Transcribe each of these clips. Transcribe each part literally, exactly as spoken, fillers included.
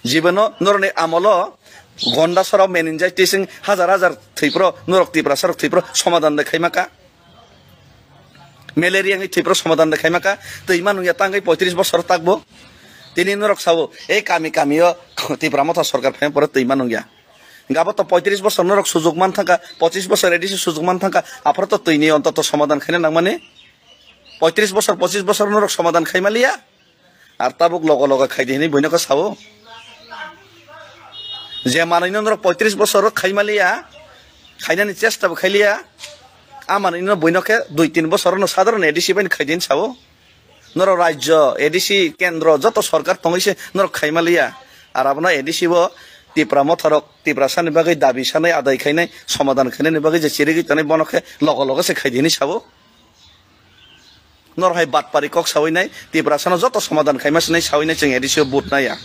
Jibono norokni amolo gonda sorok meningitis wng hajar hajar thwipro norok Tiprasa rok thwipro somadan de khaima ka. Malaria wngwi thwipro somadan de khaima ka. Twi ma nungya tangwi poitris bosor takbo. Tini norok sao, ei kami kami o Tipra Motha sorkar phaima pore twi ma nungya. Gabo to poitris bosor norok sujuk man thangka, pochis bosor A D C sujuk man thangka, aphoro to twini ontoto somadan khaina nangmani. Poitris bosor, pochis bosor norok somadan khaima liya. Ar tabuk logo logo khaidi hinwi buino khe sao. Je manwino norok poitris bosor khaima liya, khainani chesta bo khailiya. A manwino buino khe dui tin bosor no sadharon A D C bai khaidi hinwi sao. Norok rajyo, A D C, kendro, joto sorkar tongwi se norok khaima liya. Ar abono A D C bo Tipra Motharok, Tiprasani bagwi dabi sanai adai khainai, somadan khainani bagwi je chirigwi tonai, bono khe logo logo se khaidi hinwi sao. Norok hai batpari kok sawi nai, Tiprasano joto somadan khaima sinai sawi nai, chwng A D C o vote naiya.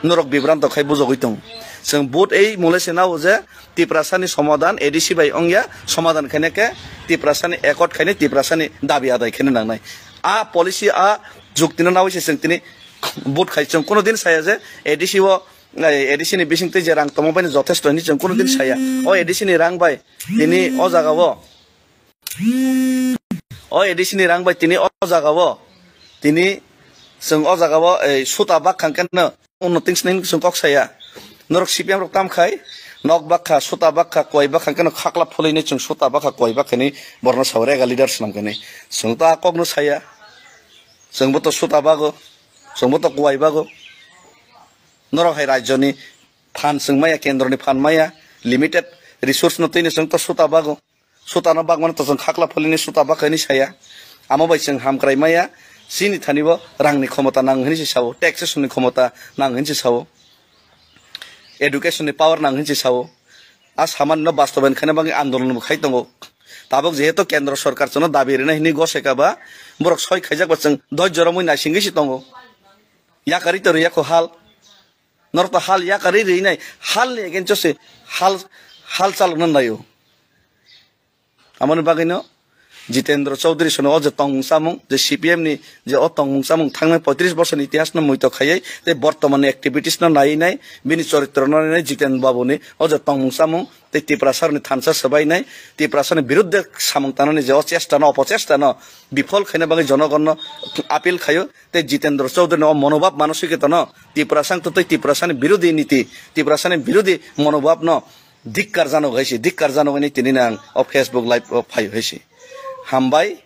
Norok bibranto khai bujogwi tong. Chwng vote ei mole se nao je Tiprasani somadan A D C bai ongya, somadan khaina khe Tiprasani accord khainai, Tiprasani dabi adai khaina nangnai. A policy, a juktino nawi se chwng tini vote khai. Chwng kuno din saya je A D C o, eh, A D C ni bisingtwi je rang tongma bai jothesto hinwi chwng kuno din saya. O A D C ni rang bai tini o jaga o, o A D C ni rang bai tini o jaga o, tini chwng o jaga o, eh, suta bak khang khe no, uno tingsni chwng kok saya. Norok C P M rok tam khai, nok bakha, suta bakha, kuai bakha, keno khakla phulini chwng suta bakha, kuai bakha ni borno sawi rega leader swnam kani. Chwng ta kok no saya. Chwng bo to suta bago, chwng bo to kuai bago. Norok hai rajyo ni phan chwng maya, kendro ni phan maya, limited resource no twi ni chwng to suta bago. Sutano bagmano to chwng khakla pholini suta bakha hinwi saya. Amo bai chwng hamkrai maya, chini thani bo rangni khomota nang hinwi se sao, taxation ni khomota nang hinwi se sao, education ni power nang hinwi se sao. A saman no bastobayan khaina bagwi andolon bo khai tongo. Tabuk jehetu kendro sorkar chwngno dabi rina hinwi goseka ba, borok soi khaijak ba chwng doijora mui naisingwi se tongo. Yakarwi to rwya kho hal. Norok to hal yakarwi rwi nai, hal ni against o se hal, hal chalokna naio. Amoni bagwino Jitendra Chaudhary sono o je tongmung chamung, je C P M ni je o tongmung chamung thangnai poitris bosorni itihas no muitok khaiwi tei bortoman ni activities no naiwi nai, bini choritro no naiwi nai Jiten Babu ni o je tongmung chamung tei Tiprasa rokni thansa swbainai, Tiprasa ni birudde samung tanani je o chesta no, opochesta no bifol khaina bagwi jonogon no appeal khaio. Tei Jitendra Chaudhary no monobhab manosik tano Tiprasa wngtwi tei Tiprasa ni birodhi niti, Tiprasa ni birodhi monobhab no dikkar jano hai se, dikkar jano hai tini nang o Facebook live o phai hai se. Hambai,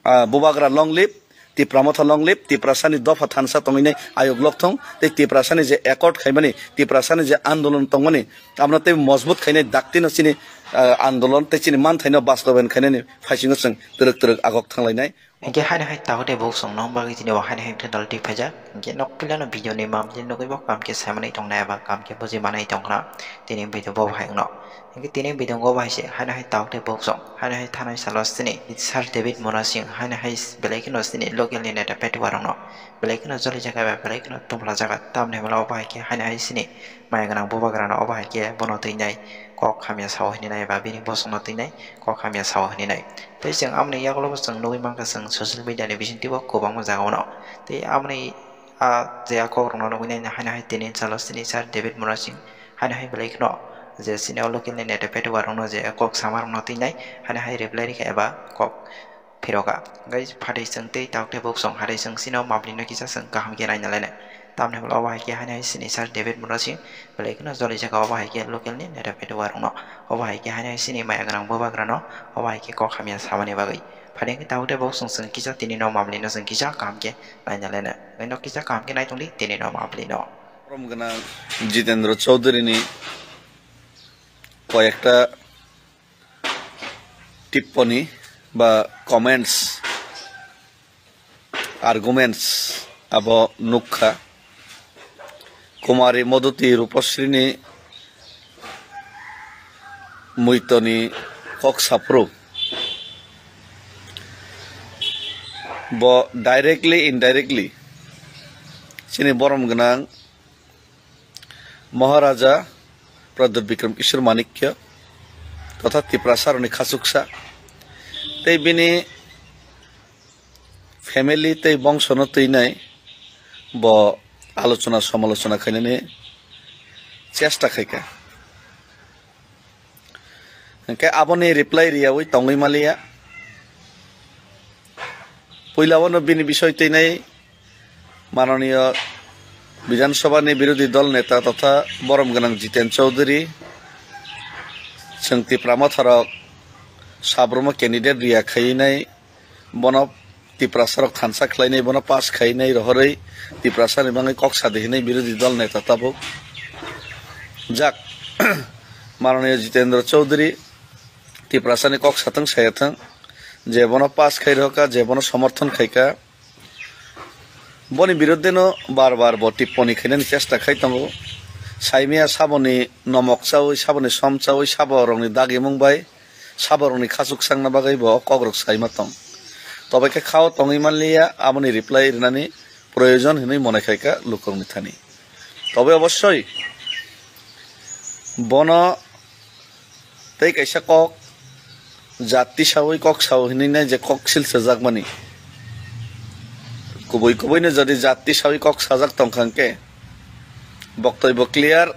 ah, Bubagra long live, Tipra Motha long live, Tiprasa ni dopha thansa tongwi nai ayok lok thung, tei Tiprasa ni je accord khaimani, Tiprasa ni je andolon tongmani, abono tei mojbut khainai dakti no chini, ah, andolon tei chini manthai no bastobayan khainani phaisingo chwng twrwk twrwk agok thanglainai. Hinkhe haino hai tabuk tei buk chwng nokbar bagwi tini bo haino hai wngkhe dal twi phaijak. Hinkhe nok pilano video ni mabli nugwi bo kam khe saimanwi tongnai eba kam khe buji manwi tongkhna tini video bo hai wngno. Hinkhe tini video bo hai se haino hai tabuk tei buk chwng haino hai thanai salo chini Sir David Munasing haino hai belai kheno chini local ni neta petwa rokno belai kheno jolijak eba belai kheno tubulajak tamni hwnba obo hai khe haino hai chini maya gwnang bubagrano obo hai khe bono twinai kok hamya sao hinwi nai eba bini bosongno twinai kok hamya sao hinwi nai. Tei chwng amoni yagulo bo chwng nugwi mankha chwng social media ni bisingtwi bo kwbangma jagao no. Tei amoni a je a kok rokno nugwi nai haino hai tini salo chini Sir David Munasing haino hai belai kheno je chini o local ni neta petwa rokno je kok sama rokno twinai haino hai reply rikha eba kok phiroka. Hwnkhe phatwi chwng tei tabuk tei buk chwng hathai chwng chini o mabli no kisa chwng kaham khe naina lainai. Tamni hwnba obo hai khe haino hai chini Sir David Munasing belai kheno jolijak obo hai khe local ni neta petwa rokno. Obo hai khe haino hai chini maya gwnang bubagrano obo hai khe kok hamya samani bagwi. Phatwi hwnkhe tabuk tei buk chwng chwng kisa tini no mabli no chwng kisa kaham khe naina lainai. Hwnkhe no kisa kaham khe nai tongdi tini no mabli no. Borom gwnang Jitendra Chaudhary ni koyekta tipponi ba comments, arguments abo nukha. Kumari Moduti Rupasrini muitoni kok saphuru bo directly, indirectly chini borom gwnang Maharaja Pradyut Bikram Kishore Manikya totha Tiprasa rokni khachuksa tei bini family tei bongsono twinai bo alochona samalochona khainani chesta khaikha. Hwnkhe aboni reply riyawi tongwi maliya. Puilawano bini bisoi twinai mananiyo Bidhan Sabhani birodhi dol neta totha borom gwnang Jiten Chaudhary, chwng Tipra Motharok sabromo candidate riya khainai, bono Tiprasarok thansa khlainai, bono pass khainai rohorwi Tiprasani bagwi kok sadi hinwi birodhi dol neta tabuk jak mananiyo Jitendra Chaudhary Tiprasani kok satwng sayathwng, je bono pass khai rohorkha, je bono somorthon khaikha, boni biruddheno bar bar bo tipponi khainani chesta khai tongo. Saimia saboni nomok chawi, saboni som chawi, saborokni dagimung bai saborokni khachuk changna bagwi bo kokrok saima tong. Tobe khe khao tongwi manliya, aboni reply rinani proyojon hinwi mone khaikha lukurokni thani. Tobe obossoi bono tei kaisa kok jat tisawi kok sao hinwi nai je kok sil swijak mani. Kubui kubui no jodi jat tisawi kok sajak tongkha hwnkhe, boktoi bo clear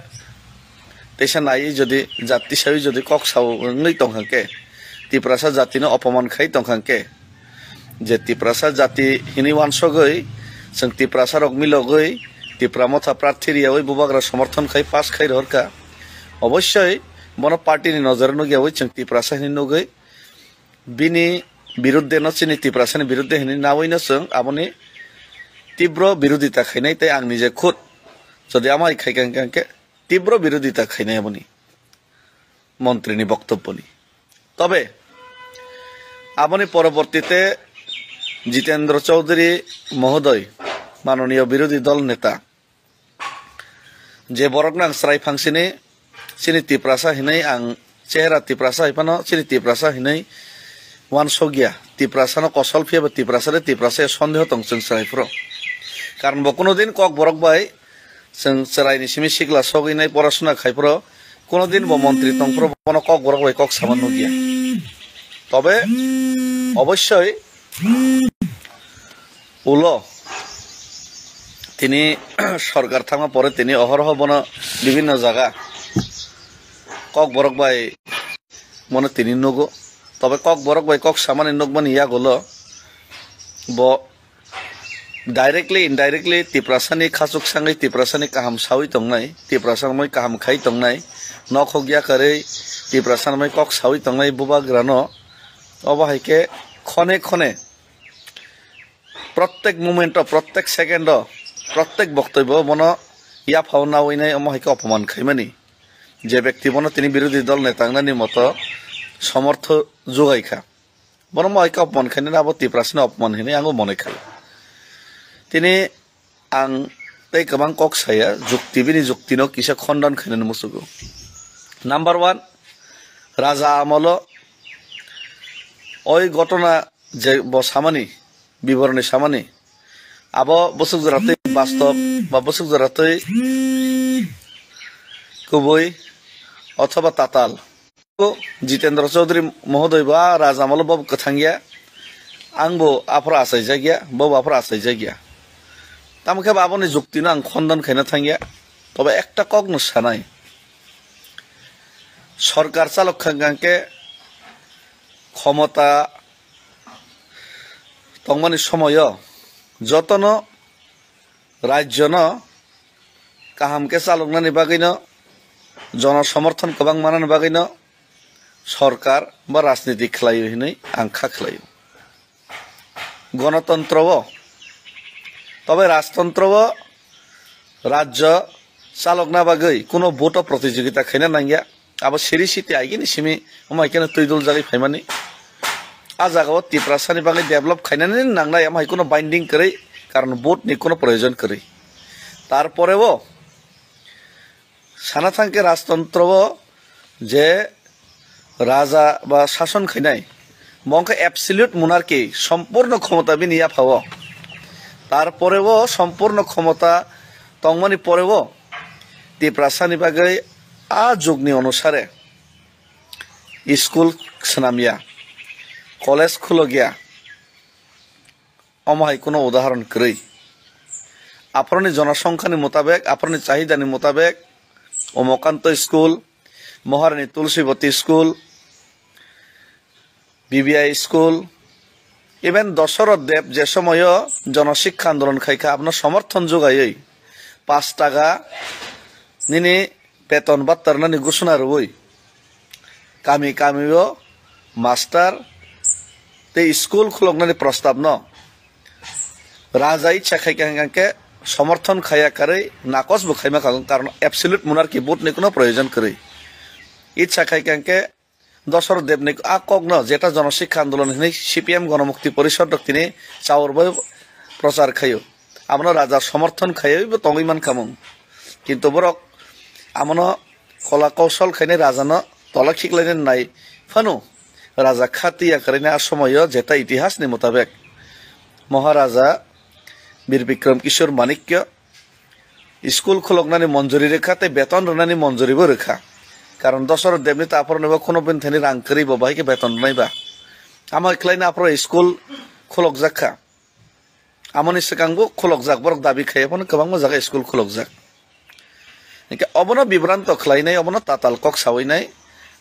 teisa naiwi jodi jat tisawi jodi kok sao wngwi tongkha hwnkhe, Tiprasa jati no opoman khai tongkha hwnkhe, je Tiprasa jati hinwi wansogwi, chwng Tiprasa rok milogwi, Tipra Motha prarthi riyawi bubagra somorthon khai pass khai rohorkha. Obossoi bono party ni nojoro nukyawi chwng Tiprasa hinwi nugwi, bini biruddhe no chini Tiprasa ni biruddhe hinwi nawi no chwng aboni tibro birodita khainai tei ang nije khud jodi amai khaikha hwnkhe tibro birodita khainai aboni montri ni boktobbo ni. Tobe aboni porobortite Jitendra Chaudhary mohodoy, manoniyo birodhi dol neta, je borokno ang chwrai phangsini, chini Tiprasa hinwi ang chehra Tiprasa hai phano chini Tiprasa hinwi wansokya. Tiprasano kosol phiya ba Tiprasa de Tiprasa ya sondeho tong chwng chwrai phro. Karon bo kuno din kok borok bai chwng chwraini simi sikla sogwi nai porasona khai phro, kuno din bo montri tong phro bono kok borok bai kok sama nukya. Tobe obossoi ulo tini sorkar thangma pore tini ohorho bono bibinno jaga kok borok bai bono tini nugo. Tobe kok borok bai kok samani nukmani yagulo bo directly, indirectly Tiprasani khachuk sangwi Tiprasani kaham sawi tongnai, Tiprasani kaham khai tongnai, nokhok yakarwi Tiprasani kok sawi tongnai bubagrano. Obo hai khe khone khone prottek moment o, prottek second o, prottek boktoi bo bono yaphao nawi nai, omo hai khe opoman khaimani. Je bekti bono tini birodhi dol neta wngnani moto somortho jugai kha. Bono mo hai khe opoman khainani abo Tiprasani opoman hinwi ang bo mone kha. Tini ang tei kwbang kok saya, jukti bini juktino kisa khondon khainani muchugo. Number one, raja amolo oi gotona je bo samani, biboroni samani, abo bwswk jora twi bastob ba bwswk jora twi kubui othoba tatal. Jitendra Chaudhary mohodoy bo a raja amolo bo kwthang ya, ang bo aphuru achaijak ya, bo bo aphuru achaijak ya. Tamo khe bo aboni juktino ang khondon khaina thang ya. Tobe ekta kokno sanai, sorkar chalok kha hwnkhe khomota tongmani somoyo jotono rajyono kaham khe chaloknani bagwino, jono somorthon kwbang manani bagwino sorkar ba rajniti khlaio hinwi ang kha khlaio. Gonotontro o, tobe rajtontro o rajyo chalokna bagwi kuno vote o protijogita khaina nangya. Abo siri siti aigini simi omo hai kheno twi dol jagwi phaimani. A jagao Tiprasani bagwi develop khainani nangnai, omo hai kheno binding kwrwi, karon vote ni kheno proyojon kwrwi. Tarpore o sana thangkhe rajtontro o je raja ba sason khainai, bo wngkha absolute monarchy, sompurno khomota bini yaphao. Tarpore o sompurno khomota tongmani pore o Tiprasani bagwi a jugni onusare school swnamya, college khulokya, omo hai kheno udahoron kwrwi. Aphuruni jonosongkhani mutabek, aphuruni chahidani mutabek Omokanto School, Maharani Tulsibati School, B B I School, even Dosoroth Deb je somoyo Jono Sikha Andolon khaikha, abono somorthon jugaiwi paanch taka nini beton battarnani gusuna rwui kami kamio master tei school khuloknani prostabno raja icha khaikha hwnkhe somorthon khaiya karwi nakos bo khaima kha, karon absolute monarchy vote ni kuno proyojon kwrwi. Icha khaikha hwnkhe Dosoroth Debni a kokno jeta Jono Sikha Andolon hinwi C P M Gonomukti Porishod rok tini chaurbo prochar khaio. Abono raja somorthon khaiwi bo tongwi mankhamung. Kintu borok abono kola kousol khainai rajano tola khiklainani nai phano raja kha twiya kwrwini a somoio jeta itihasni mutabek Maharaja Bir Bikram Kishore Manikya school khuloknani monjuri rwkha tei beton rwnani monjuribo rwkha. Karon Dosoroth Debni ta aphuru nibo khunu bini thani rang kwrwi bo bahai khe beton rwnai ba. Amo khlaina aphuru school khulokjak kha. Amoni swkangbo khulokjak, borok dabi khaiya phano kwbangma jaga school khulokjak. Hingkhe obono bibranto khlainai, obono tatal kok sawi nai,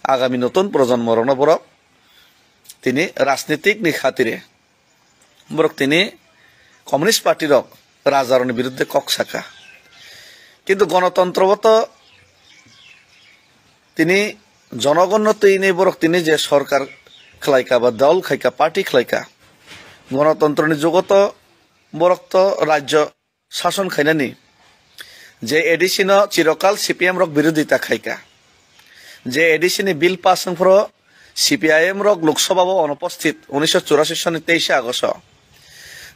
agami notun projonmo rokno borok tini rajnitik ni khatire borok tini Communist Party rok raja rokni biruddhe kok saka. Kintu gonotontro o to tini jonogonno twi hinwi borok tini je sorkar khlaika ba dol khaika, party khlaika, gonotontroni jugo to borok to rajyo sason khainani. Je A D C no chirokal C P M rok birodita khaika. Je A D C ni bill pass wngphuru C P I M rok Lok Sabha o onuposthit unisho churasi soni teishe Agosto.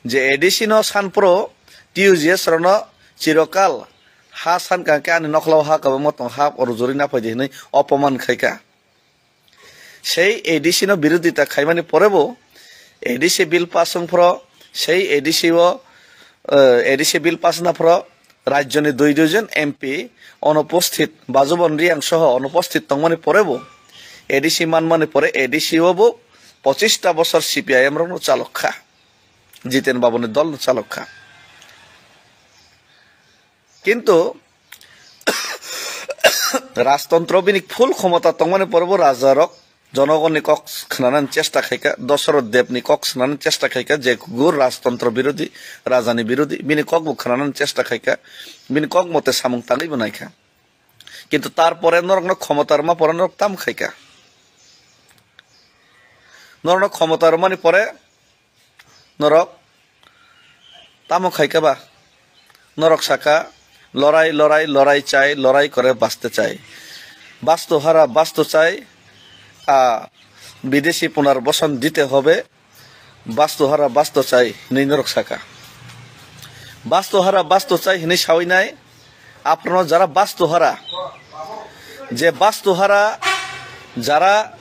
Je A D C no sanphuru T U G S rokno chirokal ha san kangkhe ani nokhlao ha kwbangma tong ha rujuri naphai di hinwi opoman khaika. Sei A D C no birodita khaimani porebo A D C bill pass wngphuru sei A D C o, eh, A D C bill pass naphuru rajyoni dui dui jon M P onuposthit, Bajubon Riyang soho onuposthit tongmani porebo A D C manmani pore A D C o bo pochista bosor C P I M rokno chalok kha, Jiten Babuni dolno chalok kha. Kintu rajtontro bini full khomota tongmani porbo rajarok jonogonni kok khnanani chesta khaika, Dosoroth Debni kok khnanani chesta khaika, je gur rajtontro birodhi, rajani birodhi, bini kokbo khnanani chesta khaika, bini kok mote samung tangwi bo naikha. Kintu tar pore norokno khomota rwma pore norok tamo khaika? Norokno khomota rwmani pore norok tamo khaika ba? Norok saka, "Lorai, lorai, lorai chai, lorai kore baste chai. Bastu hara bastu chai, a, bidesi punarbasan dite hobe, bastu hara bastu chai," hinwi norok saka. Bastu hara bastu chai hinwi sawi nai, Aphano jara bastu hara, je bastu hara jara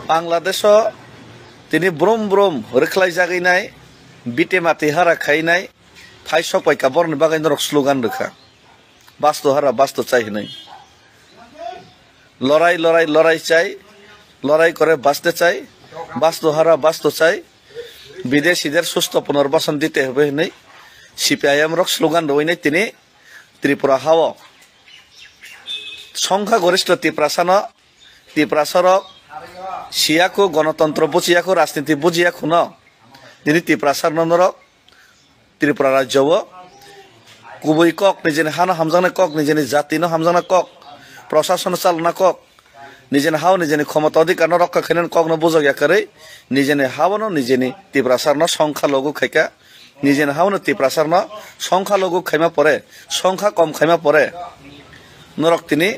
Bangladesh o tini brum brum rwkhlai jagwi nai, bite mati hara khai nai, phai sok pai ka borokni bagwi norok slogan rwkha, "Bastu hara, bastu chai," hinwi. "Lorai, lorai, lorai chai, lorai kore baste chai, bastu hara, bastu chai, bidesider susto punarbasan dite hobe," hinwi C P I M rok slogan rwui nai tini Tripura hao. Songkha goristho Tiprasano, Tiprasarok siyakhu, gonotontro buchiyakhu, rajniti bujiyakhuno tini Tiprasarno norok Tripura rajyo o kubui kok, nijeni hano hamjaknai kok, nijeni jatino hamjaknai kok, prosasono chalna kok, nijeni hao nijeni khomota odhikarno rokha khainani kokno bujokya kwrwi, nijeni haono nijeni Tiprasarno songkha logo khaika, nijeni haono Tiprasarno songkha logo khaima pore, songkha kom khaima pore, norok tini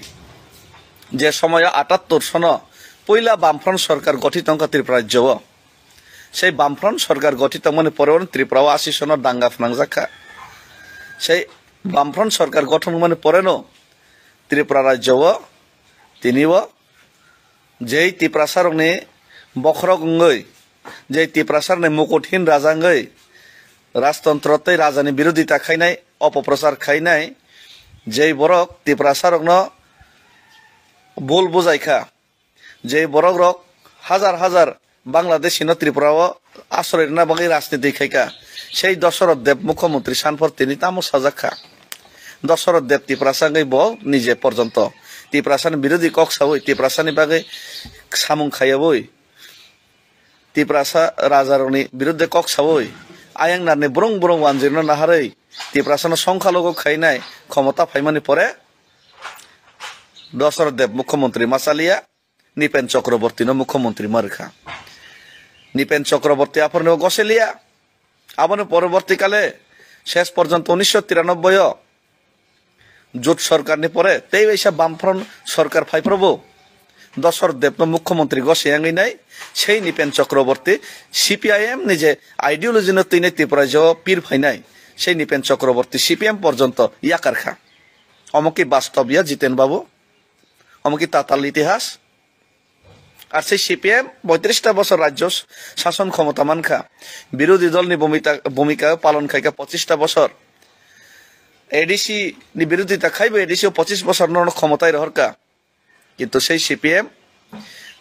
je somoyo atattor sono puila Bamfront sorkar gothit tongkha Tripura rajyo o. Sei Bamfront sorkar gothit tongmani pore-o Tripura o asi sono danga phnangjak kha. Sei Bamfront sorkar gothon wngmani pore-no Tripura rajyo o tini-o jei Tiprasarokni bokhorok wngwi, jei Tiprasarokni mukuthin raja wngwi rajtontro tei rajani birodita khainai, opoprochar khainai, jei borok Tiprasarokno bul bujai kha. Je borok rok hajar hajar Bangladeshi no Tripura o asroi rwna bagwi rajniti khai kha, sei Dosoroth Deb mukhyamantri sanphor tini tamo sajak kha. Dosoroth Deb Tiprasa wngwi bo nije porjonto Tiprasani birodhi kok sawi, Tiprasani bagwi samung khayabwi, Tiprasa rajarokni birodhe kok sawi, ayang narni brung brung wanjirno naharwi Tiprasano songkha logo khainai khomota phaimani pore Dosoroth Deb mukhyamantri ma chaliya, Nipen Chakrabortino mukhyamantri ma rwkha. Nipen Chakraborti aphorno goseliya. Aboni poroborti kale ses porjonto unisho tiranobboio Jut sorkarni pore tei waisa Bamfront sorkar phaiphrobo Dosoroth Debno mukhyamantri gose wngwi nai, sei Nipen Chakraborti C P I M ni je ideology no twinai Tripura rajyo pir phainai, sei Nipen Chakraborti C P M porjonto yakarkha. Omo ki bastob ya Jiten babu? Omo ki tatal itihas? Ar sei C P M boitrista bosor rajyo sason khomota mankha, birodhi dolni bhumita-, bhumika palon khaikha pochista bosor, A D C ni birodhita khaibo A D C o pochis bosor no khomotai rohorkha. Kintu sei C P M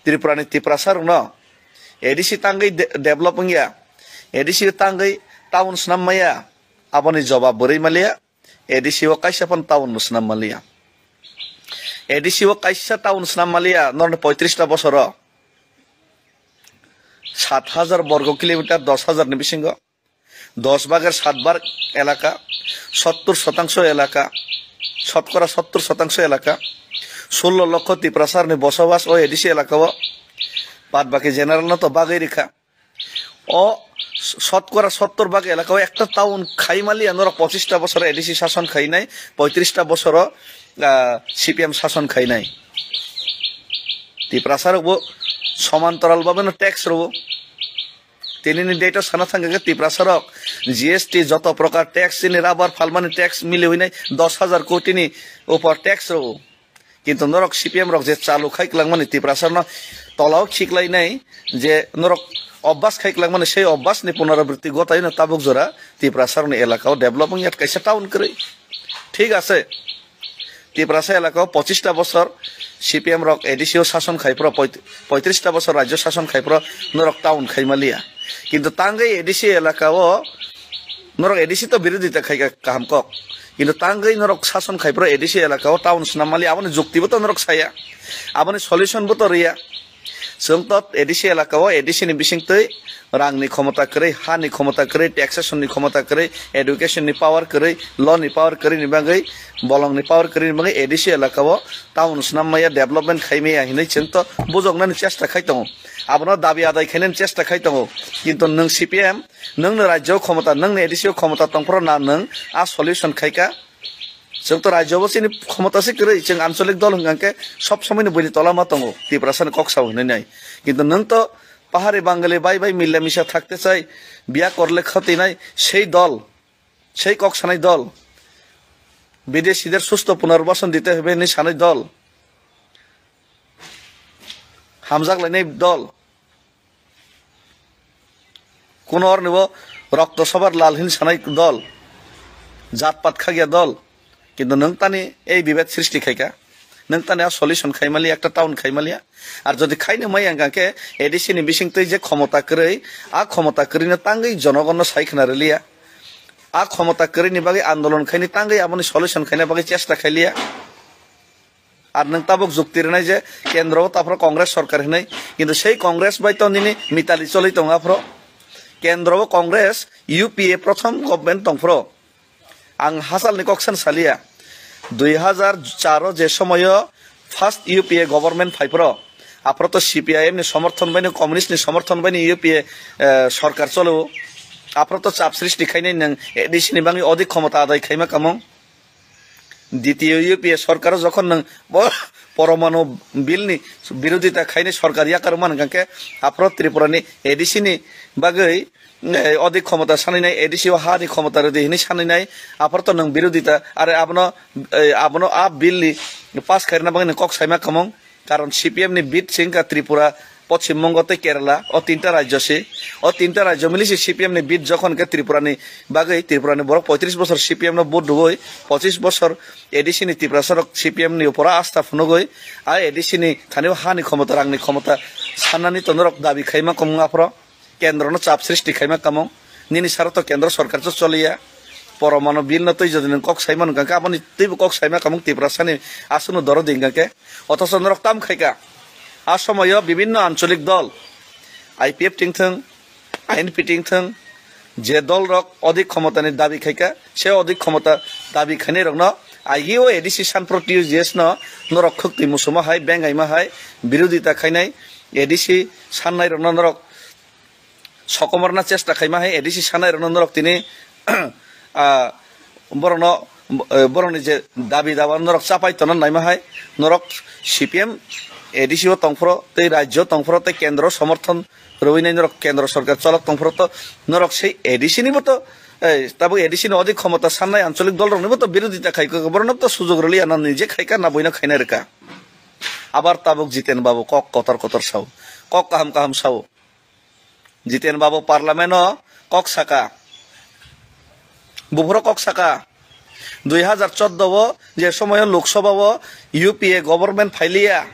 Tripura ni Tiprasa rokno A D C tangwi de-, develop wngya, A D C tangwi town snam maya, aboni jobab bwrwi maliya. A D C o kaisa phano town no swnam maliya. A D C o kaisa town swnam maliya, norni poitrista bosoro. Sat hajar borgo kilometer, dos hajar ni bisingo. Dos bhager sat bhag elaka, sottur sotangso elaka, sotkora sottur sotangso elaka. Sullo lokho Tiprasarni bosabas o A D C elaka o. Bad baki general no to bagwi rikha. O sotkora sottor bhag elaka o ekta town khai maliya, norok pochista bosor A D C sason khainai, poitrista bosoro, ah, C P M sason khainai. Tiprasa rokbo somantoral bhabe no tax rwo. Tinini date o sana thangkha khe Tiprasa rok G S T joto prokar tax, chini rubber phalmani tax miliwinai dos hajar koti ni upor tax rwo. Kintu norok C P M rok je chalu khai kwlangmani Tiprasa no tolao khiklainai, je norok obbas khai kwlangmani, sei obbas ni punarabrutti gotayino tabuk jora Tiprasa rokni elaka o develop wngya kaisa town kwrwi. Thik ase, Tiprasa elaka o pochista bosor C P M rok A D C o sason khai phro, poit-, poitrista bosor rajyo sason khai phro norok town khai maliya. Kintu tangwi A D C elaka o Norok A D C to birodhita khaikha kaham kok. Kintu tangwi norok sason khai phro A D C elaka o town swnam mali, aboni jukti bo to norok saya. Aboni solution bo to riya. Chwng to A D C elaka o A D C ni bisingtwi rangni khomota kwrwi, hani khomota kwrwi, taxation ni khomota kwrwi, education ni power kwrwi, law ni power kwrwi ni bagwi, bolong ni power kwrwi ni bagwi A D C elaka o town swnam maya, development khai maya hinwi chwng to bujoknani chesta khai tongo. Abono dabi adai khainani chesta khai tongo. Kintu nwng C P M Nwng no rajyo khomota, nwng no A D C o khomota tongphro na nwng a solution khaika? Chwng to rajyo bo chini khomota se kwrwi, chwng ancholik dol hwnkha khe sob somoi ni buini tola ma tongo, Tiprasa ni kok sao hinwi nai. Kintu nwng to pahari Bangali bai bai mila misa thakte chai, biya korle khati nai, sei dol, sei kok sanai dol, bidesider susto punarbasan dite hobe hinwi sanai dol, hamjak lainai dol. Kuno orni bo rokto sobar lal hin sanai dol, jat pat khagya dol, kintu nwng tani ei bibed srishti khaika, nwng tani a solution khaimaliya, ekta town khaimaliya. Ar jodi khaino mai ang khe A D C ni bisingtwi je khomota kwrwi, a khomota kwrwino tangwi jonogonno sai khna rwliya, a khomota kwrwini bagwi andolon khaini tangwi aboni solution khaina bagwi chesta khailiya. Ar nwng tabuk jukti rwnai je kendro o taphro Congress sorkar hinwi, kintu sei Congress bai to nini mitali choli tongo aphro. Kendro o Congress U P A prothom government tongphro. Ang hachal ni kok san saliya. Dui hajar char o je somoyo first U P A government phaiphro, aphro to C P I M ni somorthon bai ni, communist ni somorthon bai ni U P A, eh, sorkar cholo. Aphro to chap srishti khainai nwng A D C ni bangwi odik khomota adai khaima kamung. Ditiyo U P A sorkaro jokhon nwng bo poromanu bill ni birodhita khainai sorkar yakar man hwnkha khe aphro Tripura ni A D C ni bagwi, eh, odik khomota sanwi nai, A D C o ha ni khomota rwdi hinwi sanwi nai, aphro to nwng birodhita are abono, eh, abono a bill ni pass khairna bagwi nwng kok saima kamung. Karon C P M ni bid se wngkha Tripura, Poschim Bongo tei Kerala, o tinta rajyo se. O tinta rajyo mili se C P M ni bid jokhon khe Tripura ni bagwi, Tripura ni borok poitris bosor C P M no vote rwui, pochis bosor A D C ni Tiprasa rok C P M ni upora asta phunugui, a A D C ni thani o ha ni khomota, rang ni khomota sannani to norok dabi khaima kamung aphro. Kendro no chap srishti khaima kamung. Nini saro to kendro sorkar to choliya. poromano bill no twi jodi nwng kok saimano hwnkha khe, aboni twibo kok saima kamung Tiprasani aswkno doro di hwnkha khe. Othocho norok tam khaika. A somoyo bibinno ancholik dol, I P F tingthwng, I N P tingthwng, je dolrok odik khomotani dabi khaika, se odik khomota dabi khainairokno agi o A D C sanproti U G S no norok khwktwi musumo hai, bengaima hai, birodita khainai, A D C sannairokno norok sokomorna chesta khaima hai, A D C sannairokno norok tini, ah, borokno, eh, borokni je dabi dawa norok chapai tonna naima hai, norok C P M A D C o tongphro, tei rajyo tongphro, tei kendro somorthon rwinai norok kendro sorkar cholok tongphro to, norok sei A D C ni bo to, eh, tabuk A D C ni odik khomota sannai ancholik dolrokni bo to birodita khai kha, borokno to sujog rwliya, na nije khai kha, na boino khaina rwkha. Abar tabuk Jiten Babu kok kotor kotor sao, kok kaham kaham sao. Jiten Babu parliament o kok saka, buphuru kok saka, dui hazar chordo o je somoyo Lok Sabha o U P A government phailiya,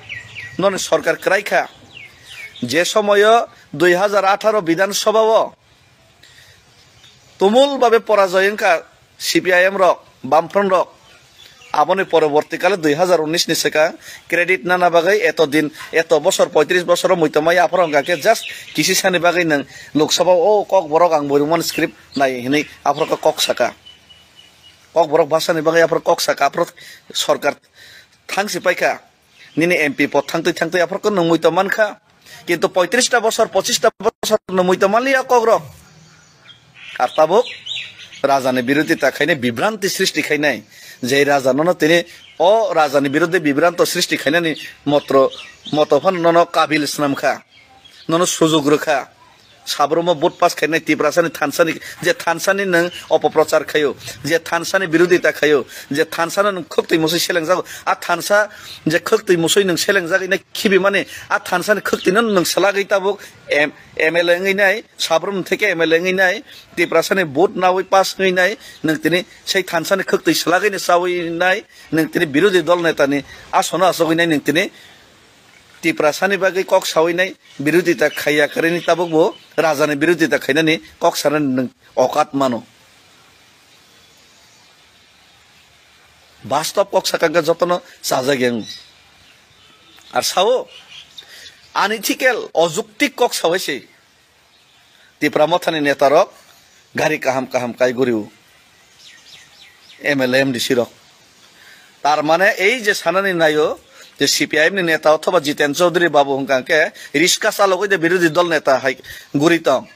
noni sorkar kwrai kha, je somoyo dui hazar atharo Bidhan Sabha o tumul babe porajoy wngkha C P I M rok, Bamfront rok. Aboni poroborti kale dui hazar unis ni swkang credit nana bagwi eto din, eto bosor, poitris bosoro muitomai aphuru hwnkha khe just kisi sani bagwi nwng Lok Sabha o kok borok ang boirokmani script nai hinwi aphuru khe kok saka. Kok borok bhasani bagwi aphuru kok saka, aphuru sorkar thangsi paikha. Nini M P pod thangtwi thangtwi aphuru khe nwng muitom mankha. Kintu poitrista bosor, pochista bosor no muitom manliya kokrok. Ar tabuk rajani birodita khainai, bibranti srishti khainai. Je raja nono tini o rajani birodhe bibranto srishti khainani motro, moto phano nono kabil swnamkha. Nono sujug rwkha. Sabromo vote pass khainai Tiprasani thansani, je thansani nwng opoprochar khaio, je thansani birodita khaio, je thansano nwng khwktwi musui selengjago, a thansa je khwktwi musui nwng selengjagwi nai khibimani, a thansani khwktwino nwng swlagwi tabuk M-, M L A wngwi nai, sabrum theke M L A wngwi nai, Tiprasani vote nawi pass wngwi nai, nwng tini sei thansani khwktwi swlagwino chawi nai, nwng tini birodhi dol netani asono achogwi nai, nwng tini Tiprasani bagwi kok sawi nai, birodhita khaiya kwrwini tabuk bo rajani birodhita khainani kok sanani nwng okat mano. Bastob kok sakha hwnkhe jotono chajak yang. Ar sao, unethical, ojuktik kok sawi se. Tipra Mothani netarok gari kaham kaham kai guri-o, M L A, M D C rok. Tar mane ei je sanani naio je C P I M ni neta othoba Jiten Chaudhary babu hwnkha khe riska chalogwi de birodhi dol neta hai guri tong.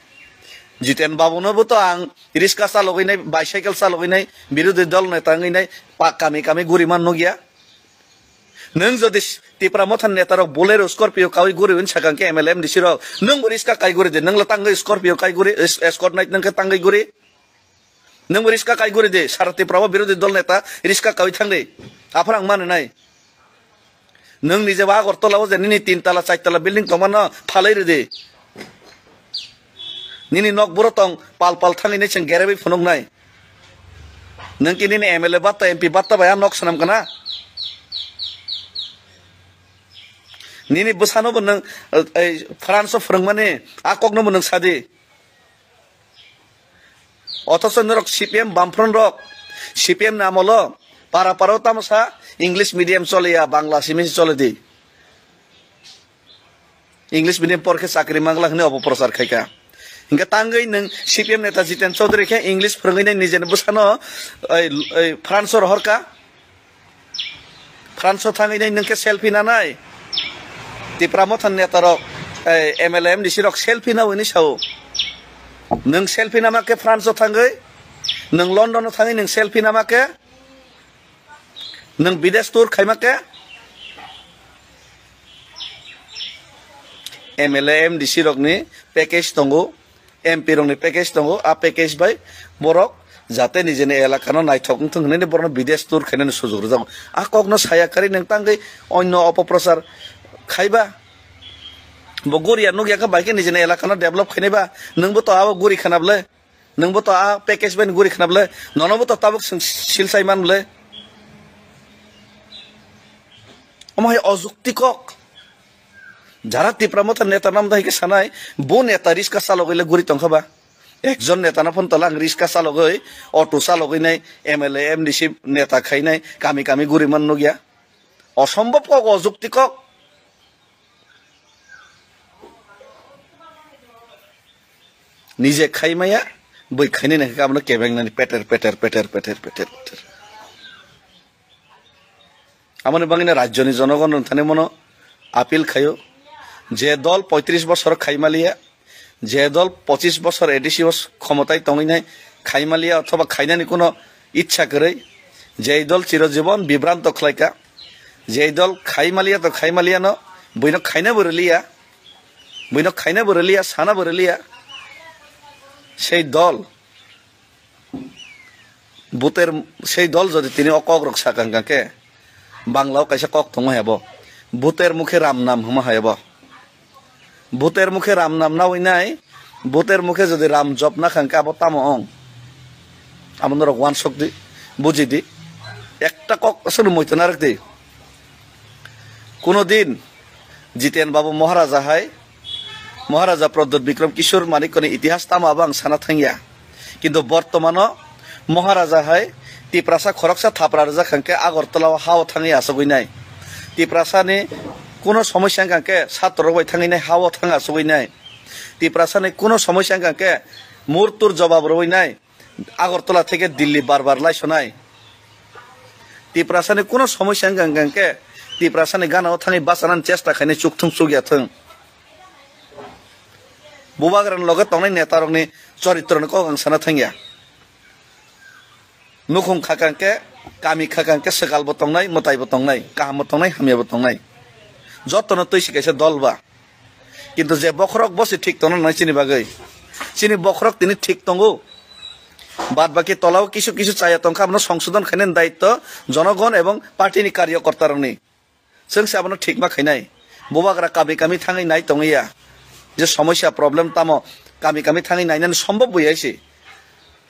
Jiten babu no bo to ang riska chalogwi nai, bicycle chalogwi nai, birodhi dol neta wngwi nai pa kami kami guri man nukya. Nwng jodi s-, Tipra Mothani netarok Bolero, Scorpio kawi guri hwn sakang khe M L A, M D C rok, nwng bo riska kai guri de, nwng le tangwi Scorpio kai guri, es-, escort nai nwng khe tangwi guri. Nwng bo riska kai guri de, sara Tipra o birodhi dol neta riska kawi thang de. Aphar ang mani nai. Nwng nije ba Agartala o je nini tin tala, char tala building tongmano phalai rw de. Nini nok buro tong pal pal thangwi nai chwng gerebwi phunuknai. Nwng ki nini M L A batta, M P batta bai a nok swnam kana? Nini bwsano bo nwng, eh, eh, France o phwrwngmani a kokno bo nwng sadi. Othocho norok C P M Bamfront rok, C P M ni amolo para para o tamo sa English medium choliya, Bangla simi se chole di. English medium por khe chakri mangla hwnwi opoprochar khai kha. Hinkhe tangwi nwng C P M neta Jiten Chaudhary khe English phwrwngwi nai nijeni bwsano, oi, oi, France o rohor kha. France o thangwi nai nwng khe selfie nanai. Tipra Mothani neta rok, oi, M L A, M D C rok selfie nawi hwnwi sao. Nwng selfie nama khe France o thangwi, nwng London o thangwi nwng selfie nama khe, nwng bidesh tour khaima khe, M L A, M D C rokni package tongo, M P rokni package tongo, a package bai borok jate nijeni elakano naithok wngthung hwnwi borokno bidesh tour khainani sujok rwjago. A kokno saya kwrwi nwng tangwi onno opoprochar khaiba, bo guriya nukya khe bai khe nijeni elakano develop khainaiba, nwngbo to abo guri khana bwle. Nwngbo to a package bai guri khna bwle, nono bo to tabuk swng silsai man bwle. Omo hai ojukti kok. Jara Tipra Motha neta nam dai khe sanai, bo neta riska chalogwi le guri tongkha ba. Ekjon neta no phone tola ang riska chalogwi, auto chalogwi nai, M L A, M D C neta khainai, kami kami guriman nukya. Osombhob kok, ojukti kok. Nije khaimaya, bui khainai nai khe abono kebengnani peter, peter, peter, peter, peter, peter. Amoni bangwino rajyoni jonogon thani mono appeal khaio, je dol poitris bosor khaimaliya, je dol pochis bosor A D C o khomotai tongwinai khaimaliya othoba khainani kuno ichha kwrwi, je dol chirojibon bibranto khlaika, je dol khaimaliya to khaimaliyano, buino khaina bo rwliya, buino khaina bo rwliya, sana bo rwliya, sei dol Buter sei dol jodi tini o kok rok sakha hwnkha khe, Bangla o kaisa kok tongo hebo, buter mukhe ram nam hwnma hai bo. Buter mukhe ram nam nawi nai, buter mukhe jodi ram job nakha hwnkhe abo tamo ong? Abo norok uansuk di, buji di. Ekta kok aswk muitu narwk di. Kuno din Jiten Babu Maharaja hai, Maharaja Pradyut Bikram Kishore Manikyani itihas tamo abo ang sana thangya. Kintu bortomano Maharaja hai Tiprasa khoroksa thapra rwjak hwnkhe Agartala o ha o thangwi achugwi nai. Tiprasani kuno somosya wngkha khe satro rok bai thangwi nai ha o thang achugwi nai. Tiprasani kuno somosya wngkha khe murtur jobab rwwi nai. Agartala theke Delhi bar bar laisonai. Tiprasani kuno somosya wngkha hwnkhe Tiprasani gana o thangwi bachanani chesta khainai chukthung chukya thung. Bubagrani loge tongnai netarokni choritroni kok ang sana thangya. Nukhung khakha hwnkhe, kami khakha hwnkhe swkalbo tongnai, mwtaibo tongnai, kahambo tongnai, hamyabo tongnai. Jotono twi se kaisa dol ba. Kintu je bokhorok bo se thik tongna nangnai chini bagwi. Chini bokhorok tini thik tongo. Bad baki tolao kisu kisu chaya tongkha, abono songsodon khainani daitto jonogon ebong party ni karyokorta rokni. Chwng se abono thik ma khainai. Bubagra kami kami thangwi nai tongwi ya. Je somosya problem tamo kami kami thangwi nainani sombhob bo ya se.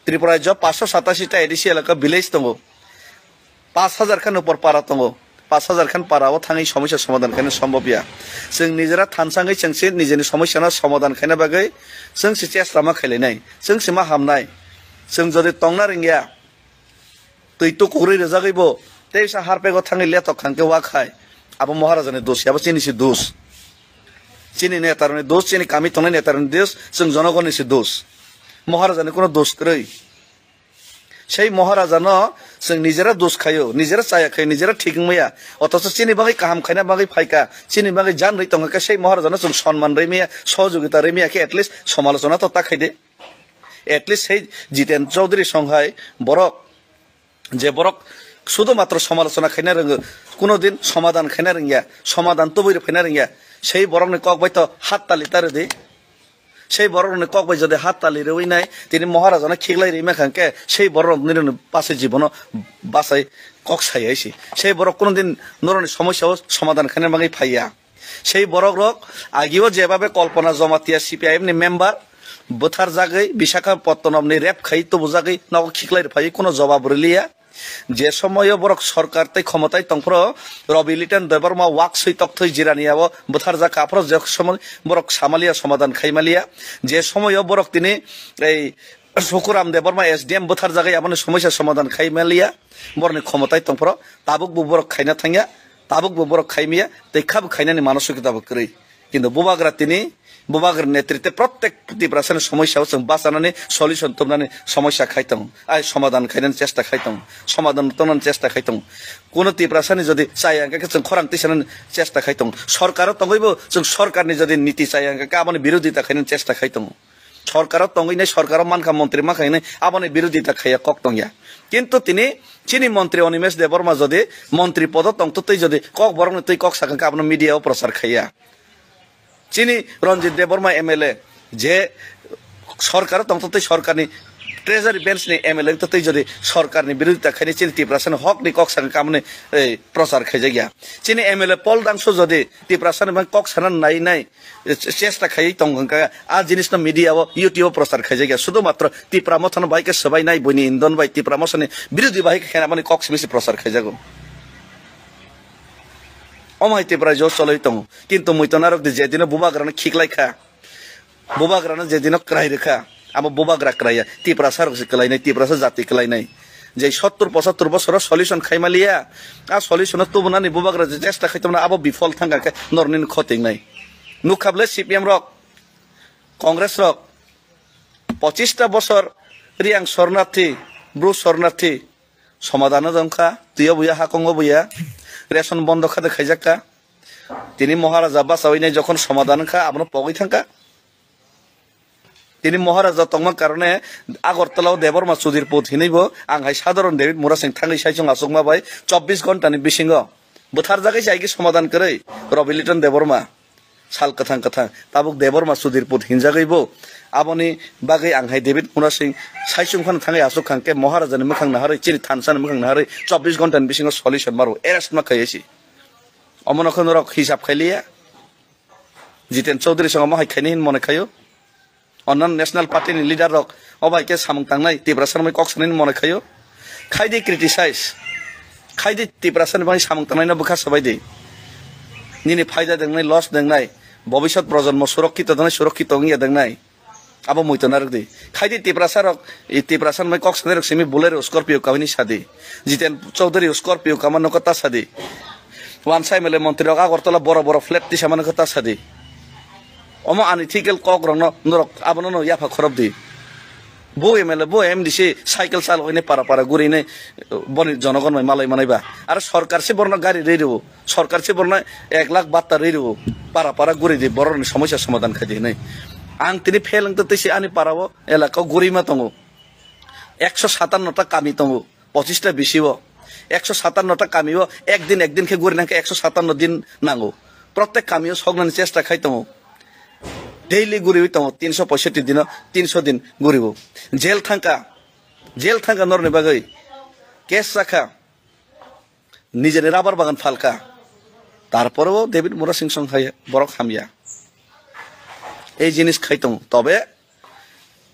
Tripura rajyo paanshsho satasi ta A D C elaka village tongo. Paanch hajar khan upor para tongo. Paanch hajar khan para o thangwi somosya somadhan khaina sombhob ya. Chwng nijera thansa wngwi chwng se nijeni somosya no somadhan khaina bagwi chwng se chesta ma khailainai. Chwng se ma hamnai. Chwng jodi tongna rwngya, twi tukurwi rwjagwi bo tei sa harpego thangwi letok khankhe wa khai. Abo Maharaja ni dos ya, abo chini se dos. Chini netarokni dos, chini kami tongnai netarokni dos, chwng jonogonni se dos. Maharaja ni kuno dos kwrwi. Sei Maharaja no chwng nijera dos khaio, nijera chaya khaio, nijera thik wngmaya. Othocho chini bagwi kaham khaina bagwi phaikha, chini bagwi jan rwi tongkha khe sei Maharaja no chwng sonman rwi maya, sohojogita rwi maya khe at least somalochona to ta khaide. At least sei Jiten Chaudhary song hai borok, je borok sudhu matro somalochona khaina rwngo, kuno din somadhan khaina rwngya, somadhan tubui rw phaina rwngya, sei borokni kok bai to hat tali ta rwdi. Sei borok rokni kok bai jodi hat tali rwi nai, tini Maharaja no khiklai rwi mankha hwnkhe, sei borok rok nini bachai jibono bachai kok sai hai se. Sei borok kuno din norokni somosya o somadhan khaina bagwi phaiya. Sei borok rok agio jebabe Kalpana Jamatia C P I M ni member bwthar jagwi Visakhapatnam ni rape khai tubu jagwi nogo khiklai rw phaiwi kuno jobab rwliya. Je somoyo borok sorkar tei khomotai tongphro Ravi Litan Debbarma wak swi tokthwi jirani abo bwthar jakha aphro je somoy borok samaliya somadhan khaimaliya. Je somoyo borok tini ei Sukuram Debbarma S D M bwthar jagwi aboni somosya somadhan khaimaliya. Borokni khomotai tongphro tabuk bo borok khaina thangya, tabuk bo borok khaimaya tei khabo khainani manosokita bo kwrwi. Kintu bubagra tini, bubagra netrite prottek Tiprasani somosya o chwng bachanani solution tubnani somosya khai tongo. Ai somadhan khainani chesta khai tongo. Somadhan tongnani chesta khai tongo. Kuno Tiprasani jodi chaya hwnkhe chwng khorang tisanani chesta khai tongo. Sorkaro tongwibo chwng sorkarni jodi niti chaya hwnkhe aboni birodita khainani chesta khai tongo. Sorkaro tongwi nai, sorkaro mankha, montri mankha hinwi aboni birodita khaiya kok tongya. Kintu tini chini montri Animesh Debbarma jodi montri podo tongtwtwi jodi kok borokni twi kok sakha hwnkhe abono media o prochar khaiya. Chini Ranjit Debbarma M L A je sorkaro tongtwtwi sorkarni treasury bench ni M L A wngtwtwi jodi sorkarni birodita khaini chini Tiprasani hokni kok sakha hwnkhe aboni, eh, prochar khaijakya. Chini M L A Paul Dangso jodi Tiprasani bangwi kok sana nai nai chesta khaiwi tong hwnkha, a jinisno media o, YouTube o prochar khaijakya. Sudhu matro Tipra Mothano bai khe swbai nai, buini Indon bai Tipra Mothani birodhi bai khe khenamani kok simi se prochar khaijago. Omo hai Tipra jo choloi tongo. Kintu muitu narwk di, jedino bubagrano khiklai kha, bubagrano jedino kwrai rwkha, Abo bubagra kwlaiya, Tiprasa rok se kwlainai, Tiprasa jati kwlainai. Je sottur pochattur bosoro solution khaimaliya, a solution o tubunani bubagra je chesta khaitongmani abo bifol thangkha khe norni khoti wngnai. Nukha bwle C P M rok, Congress rok, pochista bosor Riang sornathi, Bru sornathi, somadano wngkha, twiyo buya, hakongo buya, ration bondo khade khaijakka. Tini Maharaja bachawi nai jokhon somadan wngkha, abono pogwi thangkha. Tini Maharaja tongma karone Agartala o Debbarma Chudir put hinwi bo ang hai sadharon David Murasing thangwi saichung achukma bai chobbish ghonta ni bisingo bwtharjagwi se aigi somadan kwrwi Rabi Liton Debbarma sal kwthang kwthang tabuk Debbarma Chudir put hinjagwi bo aboni bagwi ang hai David Murasing saichung phano thangwi achuk khang khe Maharaja ni mwkhang naharwi chini thansa ni mwkhang naharwi chobbish ghonta ni bisingo solution maro arrest ma khaiwi si omono khe norok hisab khailiya. Jiten Chaudhary song omo hai khaini hin mone khaio. Onnan National Party ni leader rok o bai khe samung tangnai Tiprasa ni kok sanani mone khaio. Khaidi criticize. Khaidi Tiprasa ni bai samung tangnai no bwkha sabai di. Nini phaida dengnai, loss dengnai. Bobisot projonmo surokkito dengnai, surokkito wngya dengnai. Abo muitu narwk di. Khaidi Tiprasa rok, i Tiprasa ni bai kok sanai rok simi Bolero Scorpio kahini sadi. Jiten Chaudhary Scorpio kama nokho ta sadi. Wansa M L A montri rok Agartala boro boro flat tisa mano khe ta sadi. Omo ani thikel kok rokno norok abono no yapha khorob di. Bo M L A, bo M D C cycle chalo hine para para guri ne boni jonogon mai malai manai ba. Aro sorkar se borno gari rei rwo. Sorkar se borno ek lakh batta rei rwo. Para para guri di borok ni somosya somadan khai di hinui. Ang tini fail wngtwi twi se ani para o elaka o guri ma tongo. Ekso satanno ta kami tongo. Pochista bisi o, ekso satanno ta kami o ekdin ekdin khe guri nangkhe ekso satanno din nango. Protek kami o soknani chesta khai tongo. Daily guriwi tongo, tinso poisotti dino tinso din guriwo. Jail thangkha, jail thangkha norni bagwi. Case chakha, nijeni rabar bagan phalkha. Tarpore o David Murasing song hai borok hamya. Ei jinis khai tongo. Tobe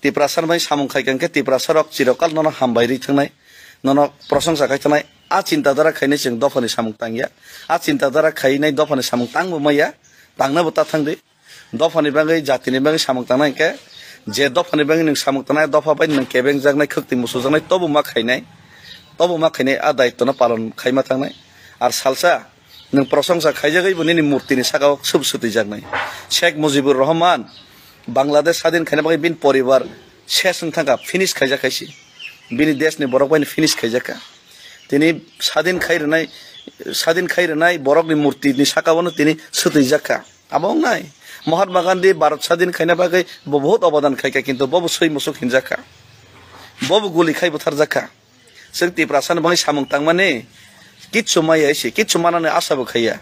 Tiprasa bai samung khai khe Tiprasa rok chirokal nono hambai ri thangnai, nono prosongsa khai thangnai. A chinta dara khainai chwng dophani samung tangya. A chinta dara khainai dophani samung tangbo maya, tangna bo ta thangdi. Dophani bagwi jatini bagwi samung tangnai khe je dophani bagwi nwng samung tangnai dopha bai nwng kebeng jaknai khwktwi musujaknai tobo ma khainai, tobo ma khainai a daitwno palon khaima thangnai. Ar salsa nwng prosongsa khaijagwi bo nini murtini saka o swb swtwi jaknai. Sheikh Mujibur Rahman Bangladesh sadin khaina bagwi bini poribar ses wng thangkha, finish khaijak khaisi. Bini deshni borok bai finish khaijakha. Tini sadin khai rwnai, sadin khai rwnai borokni murtini saka o no tini swtwi jakha. Abo wngnai Mahatma Gandhi Bharat sadin khaina bagwi bo bahut obodan khaikha, kintu bobo swi musuk hinjakha. Bobo guli khai butharjakha. Chwng Tiprasa ni bagwi samung tangmani kitsu maya isi, kitsu manani asa bo khaiya.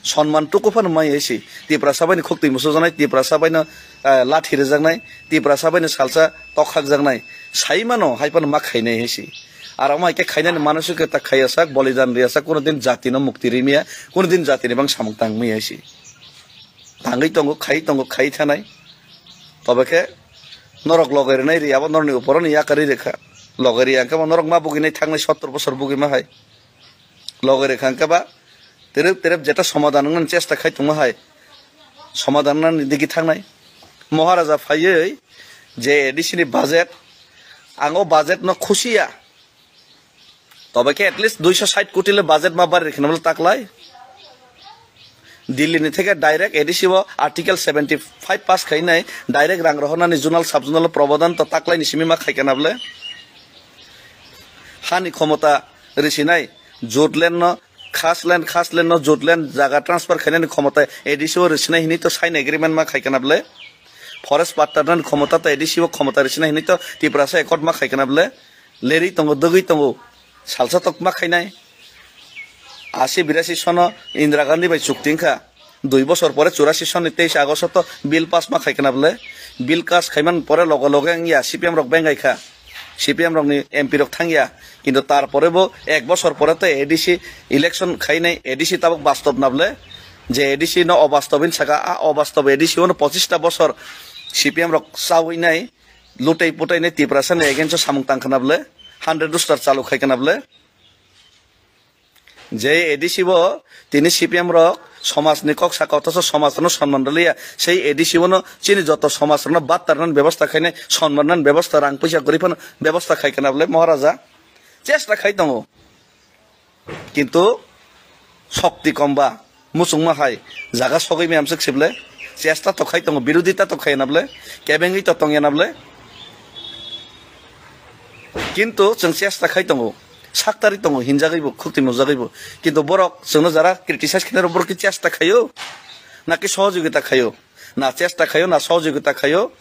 Sonman tuku phano maya isi. Tiprasa bai ni khwktwi musujaknai, Tiprasa bai no, eh, lathi rwjaknai, Tiprasa bai no salsa tok hakjaknai. Sai mano, hai phano ma khainai isi. Aro ma khe khainani manusu khe ta khaiya sak, bolidan riya sak, kuno din jati no mukti rimya, kuno din jati ni bang samung tangmaya isi. Tangwi tongo, khai tongo, khai thanai. Tobe khe norok loge rwnai ri, abo norokni uporo ni yakari rikha. Loge ri ang khe bo norok ma buginai thangnai sottor bosor bugi ma hai. Loge rikha ang khe ba terep terep jeta somadan wngnani chesta khai tongma hai. Somadan wngnani digi thangnai. Maharaja phaiwi je A D C ni budget, ang o budget no khusiya. Tobe khe at least duiso sait koti le budget ma bari rikhinabole taklai. Delhi ni theke direct A D C o Article seventy five pass khainai, direct rang rohornani zonal sub zonal o probodhan to taklai ni simi ma khai kana bole. Hani khomota risinai, jotland no khasland, khasland no jotland jaga transfer khainani khomota A D C o risinai hinui to sign agreement ma khai kana bole. Forest patta nani khomota to A D C o khomota risinai hinui to Tiprasa accord ma khai kana bole. Lerwi tongo, dogwi tongo, salsa tokma khainai. Asi birasi sono Indira Gandhi bai chukti wngkha. Dui bosor pore churasi sonni teis Agosto to bill pass ma khai kana bole. Bill pass khaiman pore loge loge wngya C P M rok bengai kha. C P M rokni M P rok thangya. Kintu tar pore bo ek bosor pore to A D C election khainai, A D C tabuk bastob na bole. Je A D C no obastob hin saka, a obastob A D C o no pochista bosor C P M rok chawi nai. Lutai putai nai Tiprasa ni against o samung tang khana bole, hundred rooster chalu khai khana bole. Je A D C bo tini C P M rok Somajni kok saka, othocho somajrokno sonman rwliya. Sei A D C bono chini joto somajrokno battarnani bebosta khainai, sonmannani bebosta, rang puisa kwrwi phano bebosta khai kana bwle Maharaja? Chesta khai tongo. Kintu shokti kom ba, muchungma hai jaga sogwi maya amswk sible, chesta to khai tongo, birodita to khai na bwle, kebengwi to tongya na bwle. Kintu chwng chesta khai tongo, saktari tongo, hinjagwi bo, khukti nujagwi bo. Kintu borok chwngno jara criticize khainai rok, borok ki chesta khaio, naki sohojogita khaio? Na chesta khaio, na sohojogita khaio,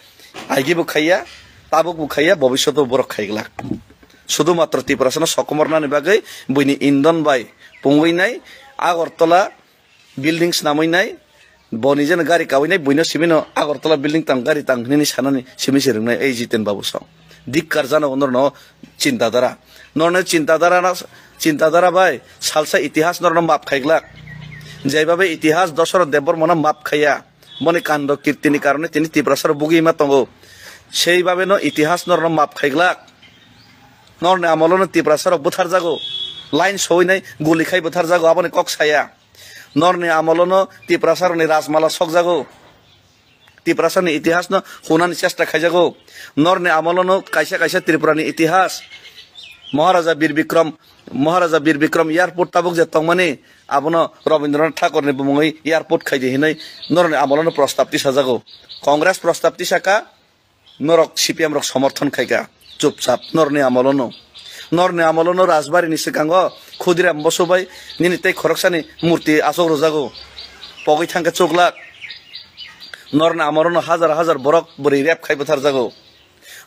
aigi bo khaiya, tabuk bo khaiya, bobishoto borok khaiglak. Sudhumatro Tiprasano sokomornani bagwi buini indon bai pungwi nai, Agartala building snamwi nai, bo nijeno gari kawi nai, buino simino Agartala building tang, gari tang hinwi sanani simi se rwngnai ei Jiten Babu song. Dikkar jano norno chintadara. Norno chintadara na, chintadara bai salsa itihas norno map khaiglak. Jaibabe itihas Dosoroth Debbarmano map khaiya. Boni kando kirtini karone tini Tiprasarok bugwi ma tongo. Sei babeno itihas norno map khaiglak. Norni amolono Tiprasarok butharjago. Line sowinai guli khai butharjago, aboni kok saya. Norni amolono Tiprasarokni rajmala sokjago. Tiprasarokni itihasno hunani chesta khaijago. Norni amolono kaisa kaisa Tripurani itihas, Maharaja Bir Bikram, Maharaja Bir Bikram Airport tabuk je tongmani, abono Rabindranath Thakurni bumungwi airport khaidi hinwi norni amolono prostab tisajago. Congress prostab tisaka, norok C P M rok somorthon khaika. Chupchap, norni amolono. Norni amolono Rajbari ni swkango Khudiram Bosu bai nini tei khoroksani murti achuk rwjago. Pogwi thangkhe chuklak. Norni amolono hajar hajar borok bwrwi rep khai butharjago.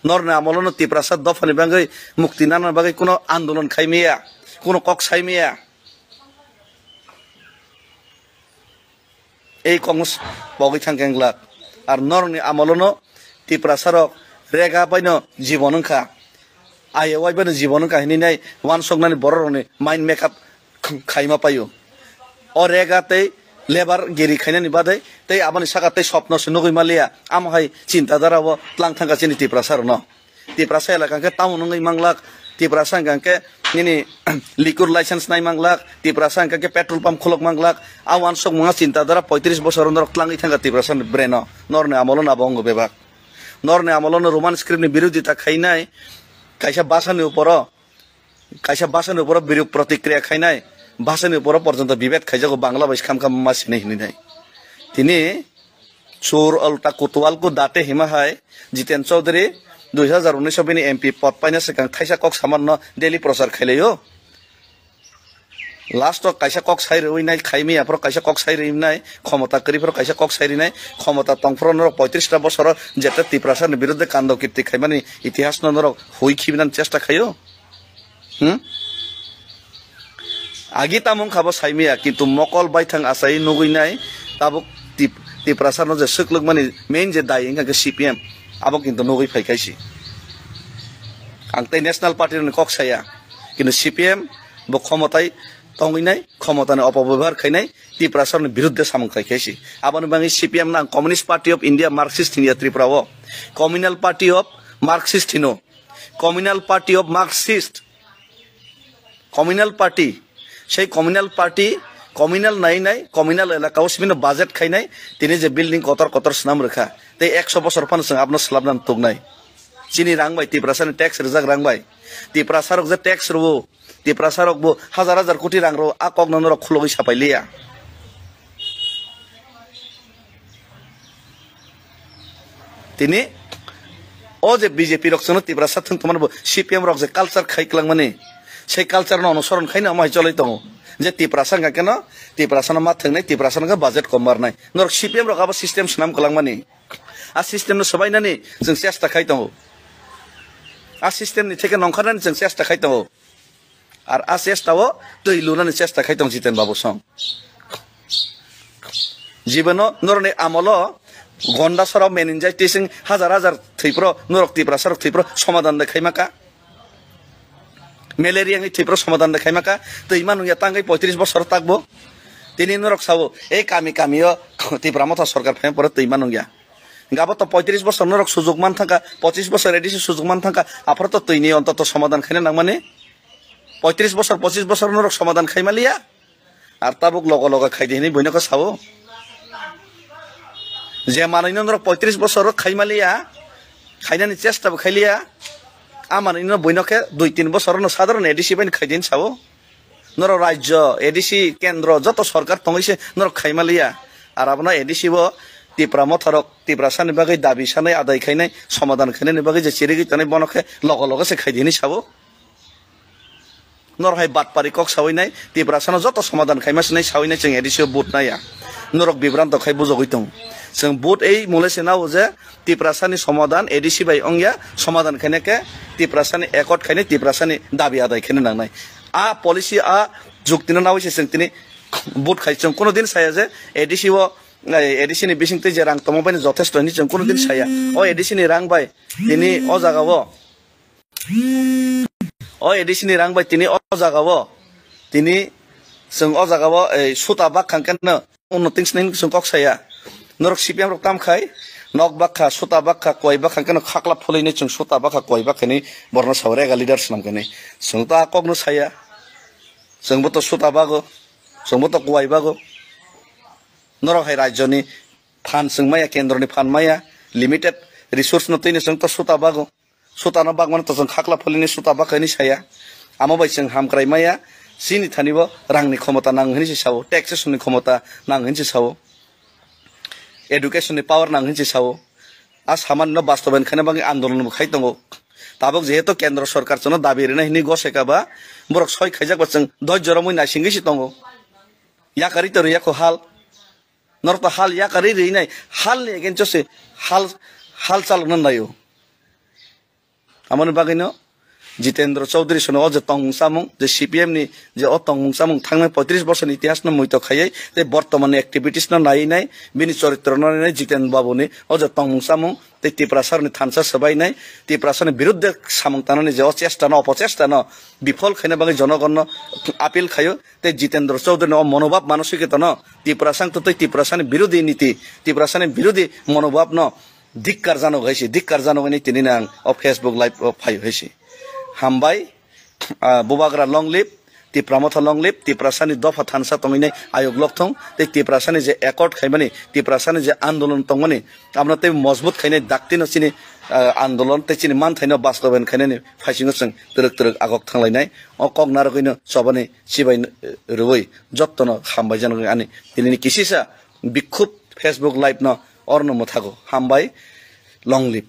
Norni amolono Tiprasa dophani bagwi mukti nana bagwi kuno andolon khai maya, kuno kok sai maya. Ei Congress pogwi thangkhe wngla. Ar norokni amolono Tiprasarok rega baino jibon wngkha, ayewai baino jibon wngkha hinwi nai uansuknani bororokni mind make up khaima paio. O rega tei lebar giri khainani badai tei aboni saka tei sopno se nugwi maliya, amo hai chintadarao tlang thangkha chini Tiprasarokno. Tiprasa elaka hwnkhe town wngwi manglak, Tiprasa hwnkha hwnkhe nini liquor license nai manglak, Tiprasa hwnkha hwnkhe petrol pump khulok manglak, a uansukmung a chinta dara poitris bosor norok tlangwi thangkha Tiprasa ni brain o, norni amolo no abo wngo bebak. Norni amolo no Roman script ni birodita khainai, kaisa bhasha ni uporo, kaisa bhasha ni uporo biruk protikriya khainai, bhasha ni uporo porjonto bibed khaijago Bangla bai kham kham ma sinai hinwi nai. Tini Chur alta kutwal ku date hima hai Jiten Chaudhary dui hazar unis o bini M P pod paina swkang thaisa kok samarno daily prochar khailaio. Last o kaisa kok sai rwi nai, khaimya phoro kaisa kok sai rwi nai, khomota kwrwi phoro kaisa kok sai rwi nai, khomota tong phoro norok poitris ta bosoro jeta Tiprasa ni biruddhe kando kirti khaimani itihas no norok hui khibinani chesta khaio. Hmm? Agi tamo wngkha bo saimaya, kintu mokol baithang achai nugwi nai tabuk Tip-, Tiprasa no je swklwkmani main je dai wngkha khe C P M, abo kintu nugwi phai kaisi. Ang tei National Party ni kok saya, kintu C P M bo khomotai tongwi nai, khomotani opobebhar khainai, Tiprasa ni biruddhe samung khai kaisi. Aboni bagwi C P M no ang Communist Party of India Marxist hinya Tripura o, Communal Party of Marxist hino. Communal Party of Marxist, Communal Party, sei Communal Party, communal nai nai, communal elaka o simi no budget khainai, tini je building kotor kotor swnam rwkha, tei ekso bosor phano chwng abono swlapna tuknai. Chini rang bai, Tiprasa ni tax rwjak rang bai, Tiprasa rok je tax rwo, Tiprasa rok bo hajar hajar koti rang rwo, a kok no norok khulogwi sapai liya. Tini o je B J P rok chwngno Tiprasa thwng tongmani bo C P M rok je culture khai kwlangmani, sei culture no onusoron khaino omo hai choloi tongo je Tiprasa hwnkha keno Tiprasa no ma thwngnai, Tiprasa no budget kom barnai. Norok C P M rok abo system swnam kwlangmani, a system no swbainani chwng chesta khai tongo, a system ni theke nongkharnani chwng chesta khai tongo. Ar a chesta o twi lunani chesta khai tong Jiten Babu song. Jibano noroni amolo gonda sora meningitis wng hajar hajar thwipro, norok Tiprasa rok thwipro somadan de khaima ka. Malaria wngwi thwipro somadan de khaima ka. Twi manung ya tangwi poitris bosor takbo. Tini norok sabo, ei kami kami o Tipra Motha sorkar phaima pore twi manung ya. Gabo to poitris bosor norok sujuk man thangka, pochis bosor A D C sujuk man thangka, aphoro to twini ontoto somadan khaina nangmani. Poitris bosor, pochis bosor norok somadan khaima liya. Ar tabuk logo logo khaidi hinwi buino khe sao. Je manwino norok poitris bosor khaimaliya, khainani chesta bo khailiya, a manwino buino khe dui tin bosor no sadharon A D C bai khaidi hinwi sao. Norok rajyo, A D C, kendro, joto sorkar tongwi se norok khaimaliya. Ar abono A D C bo Tipra motharok, Tiprasani bagwi dabi sanai, adai khainai, somadhan khainani bagwi je chirigwi tonai, bono khe logo logo se khaidi hinwi sao. Norok hai batpari kok sawi nai, Tiprasano joto somadhan khaima sinai sawi nai, chwng A D C o vote naiya. Norok bibranto khai bujogwi tong. Chwng vote ei mole se nao je Tiprasani somadhan A D C bai ongya, somadhan khaina khe Tiprasani accord khainai, Tiprasani dabi adai khaina nangnai. A policy, a juktino nawi se chwng tini vote khai. Chwng kono din saya je A D C o, eh, A D C ni bising twi je rang tongma bai jothesto hinwi chwng kono din saya. O A D C ni rang bai tini o jaga o, o A D C ni rang bai tini o jaga o, tini chwng o jaga o, ei, suta bak khang khe no, uno tingsni chwng kok saya. Norok C P M rok tam khai, nok bak kha, suta bak kha, kuai bak kha, keno khakla phulwi ni chwng suta bak kha, kuai bak kha ni borno sa rega leader swnam khe ni. Chwng to a kok no saya. Chwng bo to suta bago, chwng bo to kuai bago. Norok hai rajyo ni phan chwng maya, kendro ni phan maya, limited resource no twi ni chwng to suta bago. Sutano bagmani to chwng khakla phulini suta bak hinwi saya. Amo bai chwng hamkrai maya, chini thani bo rangni khomota nang hinwi se sao, taxation ni khomota nang hinwi se sao, education ni power nang hinwi se sao. A samani no bastobayan khaina bagwi andolon bo khai tongo. Tabuk jehetu kendro sorkar chwngno dabi rwna hinwi goseka ba, borok soi khaijak ba chwng doijora mui naisingwi se tongo. Yakarwi to rwya kho hal. Norok to hal yakarwi rwinai, halni against o se hal, hal chalokna naio. Amoni bagwino Jitendra Chaudhary sono o je tongmung chamung, je C P M ni je o tongmung chamung thangnai poitris bosorni itihas no muito khaiwi tei bortomanni activities no naiwi nai, bini choritro no nai nai Jiten Babu ni o je tongmung chamung tei Tiprasa ni thansa swbai nai, Tiprasa ni birudde samung tanani je o chesta no, opochesta no bifol khaina bagwi jonogon no appeal khaio. Tei Jitendra Chaudhary no monobhab manosik tono, Tiprasa wng tei Tiprasa ni birodhi niti, Tiprasa ni birodhi monobhab no dikkar jano hai si, dikkar jano hai ni tini nang o Facebook live o phaio hai si. Hambai, ah, Bubagra long live, Tipra Motha long live, Tiprasa ni dopha thansa tongwi nai ayok lokthong, tei Tiprasa ni je accord khaimani, Tiprasa ni je andolon tongmani, abono tei mojbut khainai dakti no chini, ah, andolon tei chini manthai no bastobayan khainani phaisingo chwng twrwk twrwk agok thanglainai. O kok narwgwino chobani chibai, eh, rwui jottono hambai janagwi ani tinini kisisa bikhub Facebook live no orno mwthago. Hambai, long live.